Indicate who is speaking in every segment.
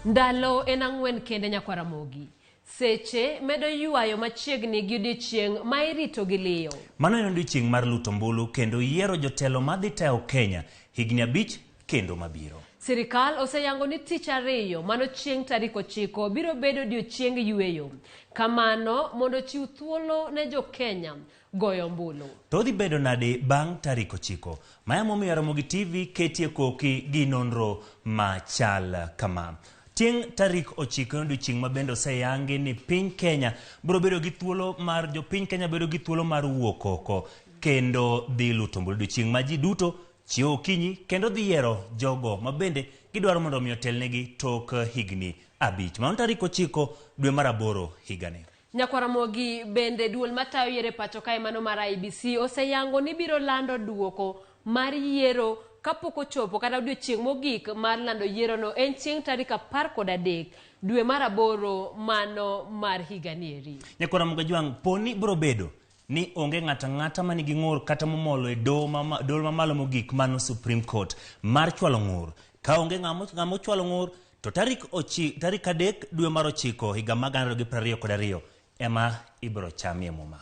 Speaker 1: Ndalo en ang'wen kende nyakwar Ramogi. Seche medo ywayo machiegni gi odiechieng' ma irito gi liyo.
Speaker 2: Mano en odiechieng' mar luto ombulu kendo yiero jotelo madhi tayo Kenya higni abich kendo mabiro.
Speaker 1: Sirikal oseyango ni tich ariyo mano chieng' tarik ochiko biro bedo odiechieng yueyo. Kamano mondo ochiw thuolo ne jo Kenya goyo ombulu.
Speaker 2: To odhi bedo nade bang' tarik ochiko? Maya momiyo Ramogi TV ketie koki gi nonro machal kama. Chieng' tarik ochiko en odiochieng' ma bende oseyangi ni piny Kenya biro bedo gi thuolo mar jopiny Kenya bedo gi thuolo mar wuok oko kendo dhi luto ombulu. Odiochieng' ma ji duto chiewo okinyi kendo dhi yiero jogo ma bende gidwaro mondo omi otelnegi tok higni abich. Mano tarik ochiko dwe mar aboro higani.
Speaker 1: Nyakwar Ramogi bende duol matayo yiero e pacho kae mano mar IEBC oseyango ni biro lando duoko mar yiero kapok ochopo kata odiochieng' mogik mar lando yierono en chieng' tarik 13 dwe mar aboro mano mar higani eri.
Speaker 2: Nyakwar Ramogi Ajwang', poni biro bedo ni onge ng'ato ang'ata ma nigi ng'ur kata momolo e doho mamalo mogik mano Supreme Court mar chwalo ng'ur. Ka onge ng'ama ochwalo ng'ur to tarik ochi, tarik adek dwe mar ochiko higa mag 2022 ema ibiro chamie muma.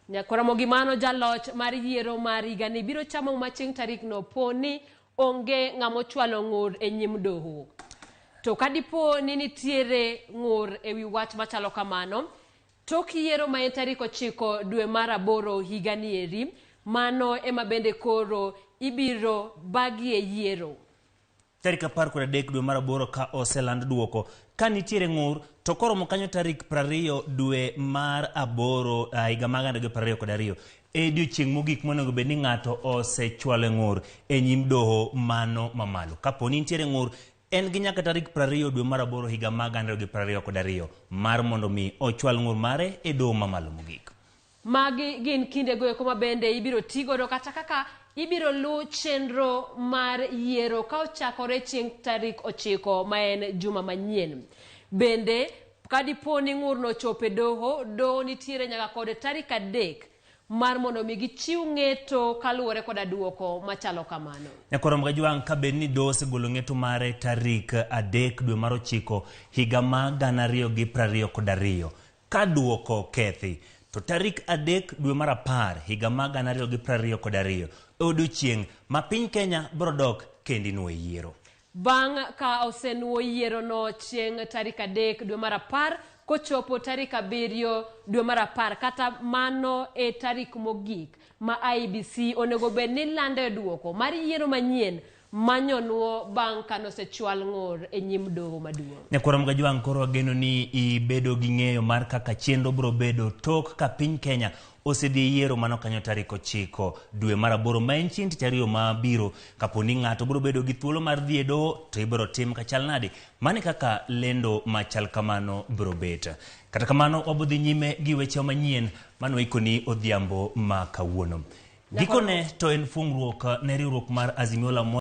Speaker 1: Nyakwar Ramogi mano jaloch mar yiero mar higani biro chamo muma chieng' tarikno po ni onge ng'ama ochwalo ng'ur e nyim doho. To ka dipo ni nitiere ng'ur e wi wach machalo kamano, tok yiero ma en tarik ochiko dwe mar aboro higani eri, mano ema bende koro ibiro bagie yiero.
Speaker 2: Tarik 13 dwe mar aboro ka oseland duoko ka nitiere ng'ur to koromo kanyo tarik 20 dwe mar aboro higa mar 2022 e odiochieng' mogik monego bed ni ng'ato osechwalo ng'ur e nyim doho mano mamalo. Kapo ni nitiere ng'ur en gi nyaka tarik 20 dwe mar aboro higa mar 2022 mar mondo mi ochwal ng'ur mare e doho mamalo mogik.
Speaker 1: Magi gin kinde goeko ma bende ibiro ti godo kata kaka ibiro luw chenro mar yiero ka ochakore chieng' tarik ochiko ma en juma manyien. Bende ka dipo ni ng'urno ochopo e doho, doho nitiere nyaka kod tarik adek mar mondo mi gichiw ng'eto kaluwore koda duoko machalo kamano.
Speaker 2: Nyakwar Ramogi Ajwang' ka bed ni doho osegolo ng'eto mare tarik adek dwe mar ochiko higa mar 2022 Ka duoko okethi, to tarik adek dwe mar apar higa mar 2022 e odiochieng' ma piny Kenya biro dok kendo inuo yiero.
Speaker 1: Bang' ka osenuo yierono chieng' tarik adek dwe mar apar kochopo tarik abiriyo dwe mar apar kata mano e tarik mogik ma IEBC onego bed ni landoe duoko mar yiero manyien manyonuo bang' kanosechwal ng'ur e nyim doho maduong'.
Speaker 2: Nyakwar Ramogi Ajwang' koro ageno ni ibedo gi ng'eyo mar kaka chenro biro bedo tok ka piny Kenya osedhi e yiero mano kanyo tarik ochiko dwe mar aboro ma en chieng' tich ariyo mabiro. Kapo ni ng'ato biro bedo gi thuolo mar dhi e doho to ibiro tim kachal nade? Mano e kaka lendo machal kamano biro bet. Kata kamano wabo dhi nyime gi weche manyien mano waikoni odhiambo ma kawuono. Gikone to en fungruok ne riwruok mar Azimio la Umoja.